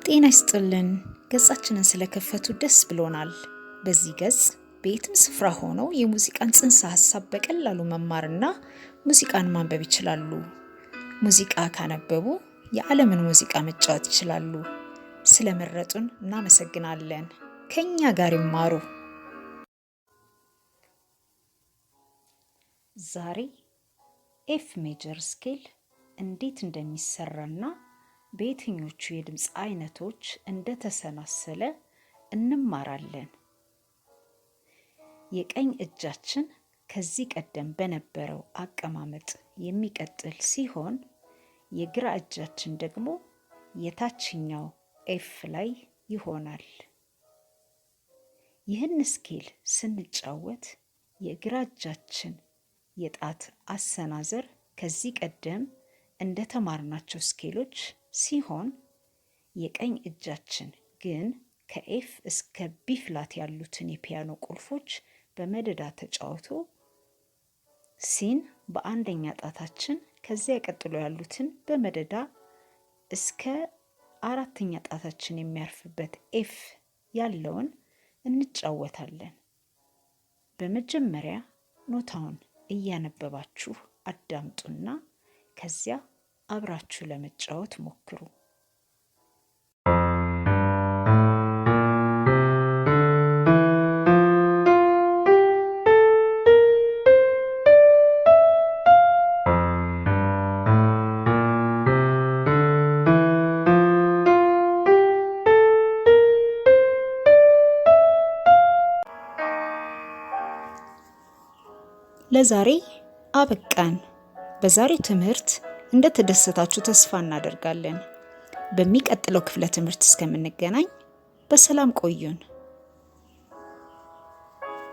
ጤና ይስጥልን። ገጻችንን ስለከፈቱ ደስ ብሎናል። በዚህ ገጽ በየትም ስፍራ ሆነው የሙዚቃን ጽንሰ ሀሳብ በቀላሉ መማርና ሙዚቃን ማንበብ ይችላሉ። ሙዚቃ ካነበቡ የዓለምን ሙዚቃ መጫወት ይችላሉ። ስለመረጡን እናመሰግናለን። ከኛ ጋር ይማሩ። ዛሬ F major scale እንዴት እንደሚሰራና በየትኞቹ የድምፅ አይነቶች እንደተሰናሰለ እንማራለን። የቀኝ እጃችን ከዚህ ቀደም በነበረው አቀማመጥ የሚቀጥል ሲሆን፣ የግራ እጃችን ደግሞ የታችኛው F ላይ ይሆናል። ይህን scale ስንጫወት የግራ እጃችን የጣት አሰናዘር ከዚህ ቀደም እንደተማርናቸው scale ኦች ሲሆን፣ የቀኝ እጃችን ግን ከ F እስከ B flat ያሉትን የፒያኖ ቁልፎች በመደዳ ተጫውቶ C ን በአንደኛ ጣታችን፣ ከዚያ ቀጥሎ ያሉትን በመደዳ እስከ አራተኛ ጣታችን የሚያርፍበት F ያለውን እንጫወታለን። በመጀመሪያ ኖታውን እያነበባችሁ አዳምጡና ከዚያ አብራችሁ ለመጫወት ሞክሩ። ለዛሬ አበቃን። በዛሬው ትምህርት እንደተደሰታችሁ ተስፋ እናደርጋለን። በሚቀጥለው ክፍለ ትምህርት እስከምንገናኝ በሰላም ቆዩን።